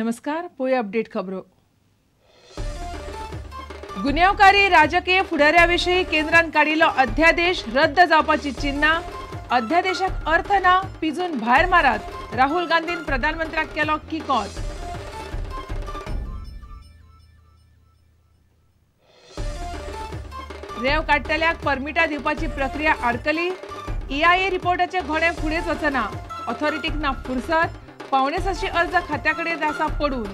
नमस्कार, पळोवया अपडेट खबरो. गुन्यांवकारी राजकीय फुडाऱ्या विशीं केंद्रान काडिल्लो अध्यादेश रद्द जावपाची चिन्हां. अध्यादेशाक अर्थ ना, पिजून भायर मारात. राहुल गांधीन प्रधानमंत्र्याक केलो किकोत. रेंव काडटल्याक परमिटां दिवपाची प्रक्रिया आडकली. ईआयए रिपोर्टाचे घोडे फुडेंच वचना. ऑथॉरिटीक ना फुरसत. 675 अर्ज खात्या कडेन आसा पडून.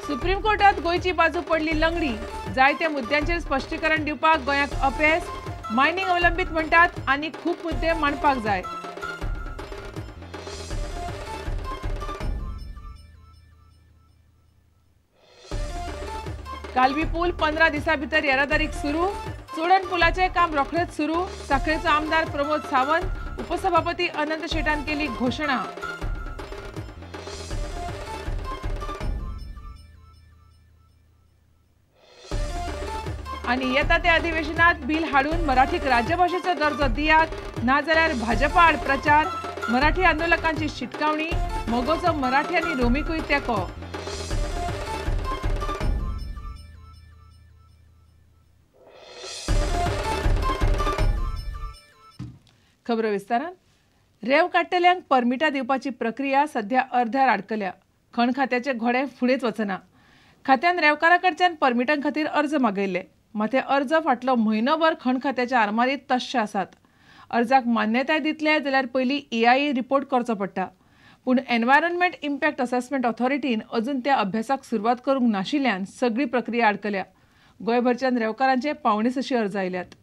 सुप्रीम कोर्टात गोंयची बाजू पडली लंगडी. जायत्या मुद्द्यांचेर स्पश्टीकरण दिवपाक गोंयाक अपेस. मायनिंग अवलंबीत म्हणटात आनी खूब मुद्दे मांडपाक जाय. कालवी पूल 15 दिसां भितर येरादारीक सुरू. चोडण पुलाचें काम रोखडेच सुरू. साखळेचो आमदार प्रमोद सावंत, उपसभापती अनंत शेटान केली घोशणा. आनी येता त्या अधिवेशनात बिल हाडून मराठीक राज्यभाशेचो दर्जो दियात, नाजाल्यार भाजपा आड प्रचार. मराठी आंदोलकांची शिटकावणी. मगोचो मराठी आनी रोमीकूय तेंको. खबरो विस्तारान. रेंव काडटल्यांक परमिटां दिवपाची प्रक्रिया सध्या अर्ध्यार आडकल्या. खण खात्याचे घोडे फुडेंच वचना. खात्यान रेंवकारा कडच्यान परमिटां खातीर अर्ज मागयल्ले. मात हे अर्ज फाटलो म्हयनोभर खण खात्याच्या आरमारीत तश्शे आसात. अर्जाक मान्यताय दितले जाल्यार पयलीं ईआयए रिपोर्ट करचो पडटा. पूण एनवायरमेंट इम्पॅक्ट असेसमेंट ऑथॉरिटीन अजून त्या अभ्यासाक सुरवात करूंक नाशिल्ल्यान सगळी प्रक्रिया आडकल्या. गोंयभरच्यान रेंवकारांचे 675 अर्ज आयल्यात.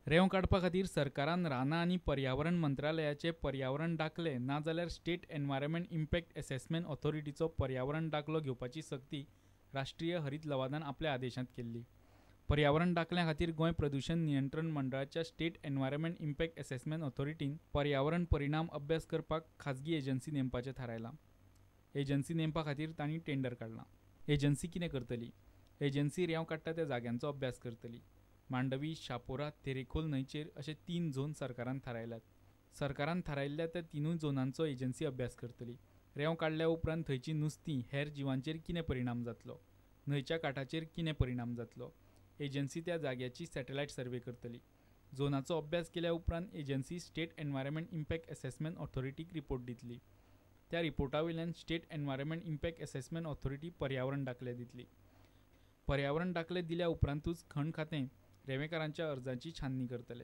रेंव काडपा खातीर सरकारान रानां आनी पर्यावरण मंत्रालयाचे पर्यावरण दाखले नाजाल्यार स्टेट एनवायरमेंट इम्पॅक्ट एसेसमेंट ऑथॉरिटीचो पर्यावरण दाखलो घेवपाची सक्ती राष्ट्रीय हरीत लवादान आपल्या आदेशांत केल्ली. पर्यावरण दाखल्या खातीर गोंय प्रदूशण नियंत्रण मंडळाच्या स्टेट एनवायरमेंट इम्पॅक्ट एसेसमेंट ऑथॉरिटीन पर्यावरण परिणाम अभ्यास करपाक खाजगी एजन्सी नेमपाचें थारायलां. एजन्सी नेमपा खातीर तांणी टेंडर काडलां. एजन्सी कितें करतली? एजन्सी रेंव काडटा त्या जाग्यांचो अभ्यास करतली. मांडवी, शापोरा, तेरेखोल न्हंयचेर अशे 3 झोन सरकारान थारायल्यात. सरकारान थारायल्ल्या त्या 3 झोनांचो एजन्सी अभ्यास करतली. रेंव काडल्या उपरांत थंयची नुस्तीं, हेर जिवांचेर कितें परिणाम जातलो, न्हंयच्या काठाचेर कितें परिणाम जातलो, एजन्सी त्या जाग्याची सॅटेलायट सर्वे करतली. झोनाचो अभ्यास केल्या उपरांत agency state environment impact assessment ऑथॉरिटीक report दितली. त्या रिपोर्टा वयल्यान state environment impact assessment authority पर्यावरण दाखले दितली. पर्यावरण दाखले दिल्या उपरांतूच खण खातें रेंवेकारांच्या अर्जांची छाननी करतले.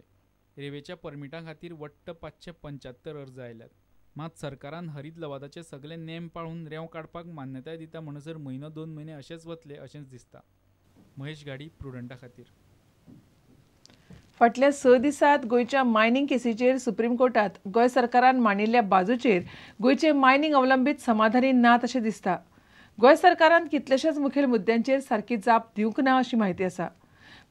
रेंवेच्या परमिटां खातीर वट्ट 575 अर्ज आयल्यात. मात सरकारान हरीत लवादाचे सगळे नेम पाळून रेंव काडपाक मान्यताय दिता म्हणसर म्हयनो 2 म्हयने अशेंच वतले अशेंच दिसता. महेश गाडी, प्रुडंटा खातीर. फाटल्या 6 दिसांत गोंयच्या मायनिंग केसीचेर सुप्रीम कोर्टात गोंय सरकारान मांडिल्ल्या बाजूचेर गोंयचे मायनिंग अवलंबीत समाधानी नात अशें दिसता. गोंय सरकारान कितल्याशाच मुखेल मुद्द्यांचेर सारकी जाप दिवंक ना अशी म्हायती आसा.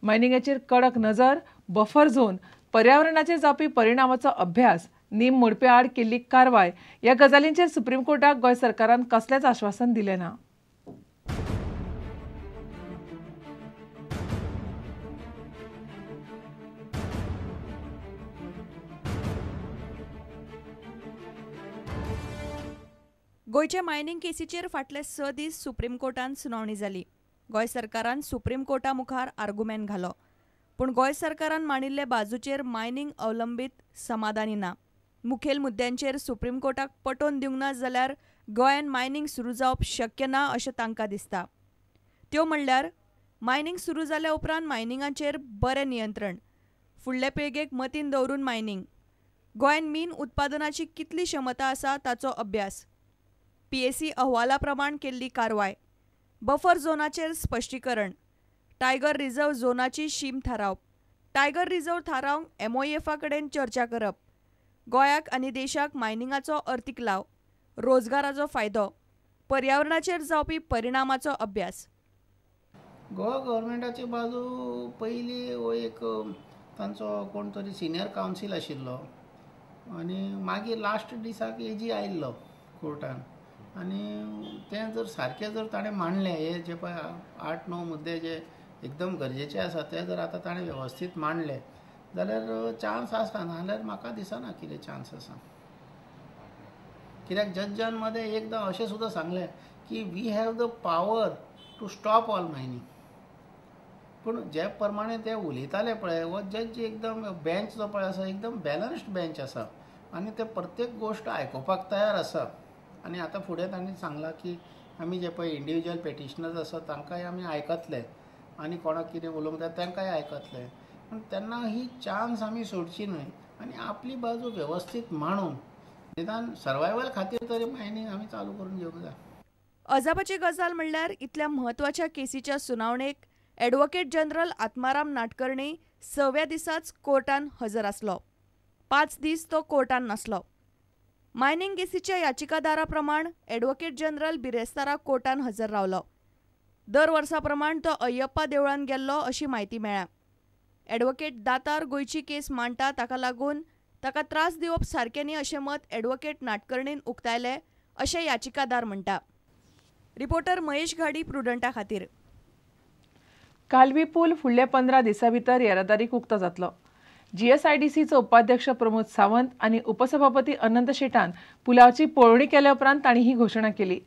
मायनिंगाचेर कडक नजर, बफर झोन, पर्यावरणाचेर जावपी परिणामाचो अभ्यास, नेम मोडप्या आड केल्ली कारवाय ह्या गजालींचेर सुप्रीम कोर्टाक गोंय सरकारान कसलेंच आश्वासन दिलें ना. गोंयचे मायनिंग केसीचेर फाटले 6 दीस सुप्रीम कोर्टान सुनावणी जाली. गोंय सरकारान सुप्रीम कोर्टा मुखार आर्गुमेंट घालो. पूण गोंय सरकारान मांडिल्ले बाजूचेर मायनिंग अवलंबीत समाधानी ना. मुखेल मुद्द्यांचेर सुप्रीम कोर्टाक पटोवन दिवंक ना जाल्यार गोंयान मायनिंग सुरू जावप शक्य ना अशें तांकां दिसता. त्यो म्हणल्यार मायनिंग सुरू जाल्या उपरांत मायनिंगाचेर बरें नियंत्रण, फुडले पिळगेक मतीन दवरून मायनिंग, गोंयान मीन उत्पादनाची कितली क्षमता आसा ताचो अभ्यास, पीएसी अहवाला प्रमाण केल्ली कारवाय, बफर झोनाचेर स्पश्टीकरण, टायगर रिझर्व झोनाची शीम थारावप, टायगर रिझर्व थारावंक एमओएफा कडेन चर्चा करप, गोंयाक आनी देशाक मायनिंगाचो अर्थीक लाव, रोजगाराचो फायदो, पर्यावरणाचेर जावपी परिणामाचो अभ्यास. गोवा गव्हर्मेंटाची बाजू पयली हो एक तांचो कोण तरी सिनियर कावन्सील आशिल्लो आनी मागीर लास्ट दिसाक एजी आयिल्लो कोर्टान आनी तें जर सारकें जर ताणें मांडलें, हे जे पळय 8-9 मुद्दे जे एकदम गरजेचे आसा ते जर आतां ताणें वेवस्थीत मांडले जाल्यार चान्स आसा, नाजाल्यार म्हाका दिसना कितें चान्स आसा. कित्याक जज्जान मदें एकदां अशें सुद्दां सांगलें की we have the power to stop all mining. पूण जे प्रमाणे ते उलयताले पळय, हो जज एकदम बेंच जो पळय आसा एकदम बॅलन्स्ड बेंच आसा आनी ते प्रत्येक गोश्ट आयकुपाक तयार आसा. आनी आतां फुडें तांणी सांगलां की आमी जे पळय इंडिविज्युअल पेटिशनर्स आसा तांकांय आमी आयकतले आनी कोणाक कितें उलोवंक जाय तांकांय आयकतले. पूण तेन्ना ही चान्स आमी सोडची न्हय आनी आपली बाजू वेवस्थीत मांडून निदान सर्वायवल खातीर तरी मायनींग आमी चालू करून घेवंक जाय. अजापाची गजाल म्हणल्यार इतल्या म्हत्वाच्या केसीच्या सुनावणेक ॲडव्होकेट जनरल आत्माराम नाटकर्णी 6व्या दिसाच कोर्टान हजर आसलो. 5 दीस तो कोर्टान नासलो. मायनिंग केसीच्या याचिकादारा प्रमाण ॲडव्होकेट जनरल बिरेस्तारा कोर्टान हजर रावलो. दर वर्सा प्रमाण तो अय्यप्पा देवळान गेल्लो अशी म्हायती मेळ्ळ्या. ॲडव्होकेट दातार गोंयची केस मांडटा ताका लागून ताका त्रास दिवप सारकें न्ही अशें मत ॲडव्होकेट नाटकर्णीन उक्तायलें अशें याचिकादार म्हणटा. रिपोर्टर महेश घाडी, प्रुडंटा खातीर. कालवी पूल फुडल्या 15 दिसां भितर येरादारीक उक्तो जातलो. जीएसआयडीसीचो उपाध्यक्ष प्रमोद सावंत आनी उपसभापती अनंत शेटान पुलाची पळोवणी केल्या उपरांत तांणी ही घोशणा केली.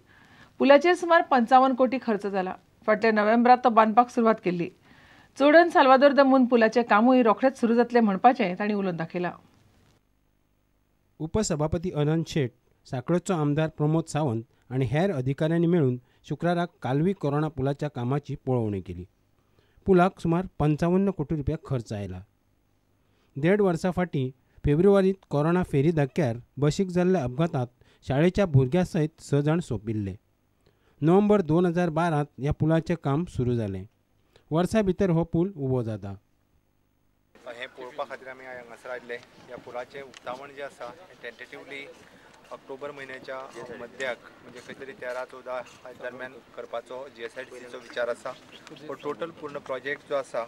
पुलाचेर सुमार 55 कोटी खर्च जाला. फाटल्या नोव्हेंबरात तो बांदपाक सुरवात केल्ली. चोडण साल्वादोर दमून पुलाचें कामूय रोखडेंच सुरू जातलें म्हणपाचें तांणी उलोवन दाखयलां. उपसभापती अनंत शेट, सांखळेचो आमदार प्रमोद सावंत आनी हेर अधिकाऱ्यांनी मेळून शुक्राराक कालवी कोरोना पुलाच्या कामाची पळोवणी केली. पुलाक सुमार 55 कोटी रुपया खर्च आयला. 1.5 वर्सां फाटीं फेब्रुवारींत कोरोना फेरी धक्क्यार बशीक जाल्ल्या अपघातांत शाळेच्या भुरग्यां सयत 6 जाण सोंपिल्ले. नोव्हेंबर 2012 ह्या पुलाचें काम सुरू जालें. वर्सा भितर हो पूल उबो जाता. हें पळोवपा खातीर आमी हांगासर आयिल्ले. ह्या पुलाचें उक्तावण जें आसा हें टेंटेटिवली ऑक्टोबर म्हयन्याच्या मध्याक म्हणजे खंय तरी 13-14 दरम्यान करपाचो जीएसआयडीसीचो विचार आसा. हो टोटल पूर्ण प्रोजेक्ट जो आसा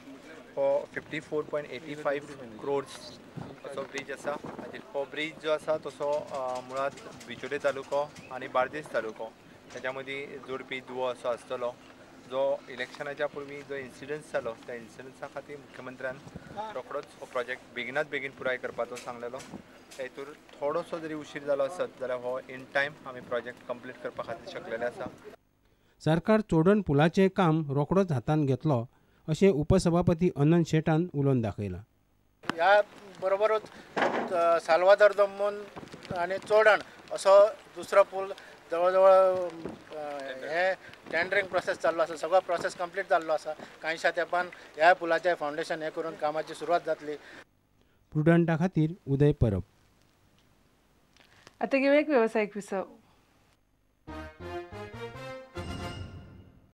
हो 54.85 क्रोड्स असो ब्रीज आसा. हाजेर हो ब्रीज जो आसा तसो मुळांत बिचोले तालुको आनी बार्देस तालुको ताच्या मदीं जोडपी दुवो असो आसतलो. जो इलेक्शनाच्या पूर्वी जो इन्सिडन्स जालो त्या इन्सिडन्सा खातीर मुख्यमंत्र्यान रोखडोच हो प्रोजेक्ट बेगिनात बेगीन पुराय करपाचो सांगलेलो. त्या हितूर थोडोसो जरी उशीर जालो आसत जाल्यार हो इन टायम आमी प्रोजेक्ट कंप्लीट करपा खातीर शकलेले आसा. सरकार चोडण पुलाचें काम रोखडोच हातांत घेतलो अशें उपसभापती अनंत शेटान उलोवन दाखयलां. ह्या बरोबरूच साल्वादोर दमून आनी चोडण असो दुसरो पूल जवळ जवळ हे टेंडरींग प्रोसेस चाललो आसा. सगळो प्रोसेस कंप्लीट जाल्लो आसा. कांयशा तेंपान ह्या पुलाचें फावंडेशन हें करून कामाची सुरवात जातली. प्रुडंटा खातीर उदय परब. आतां घेवया एक वेवसायीक विसव.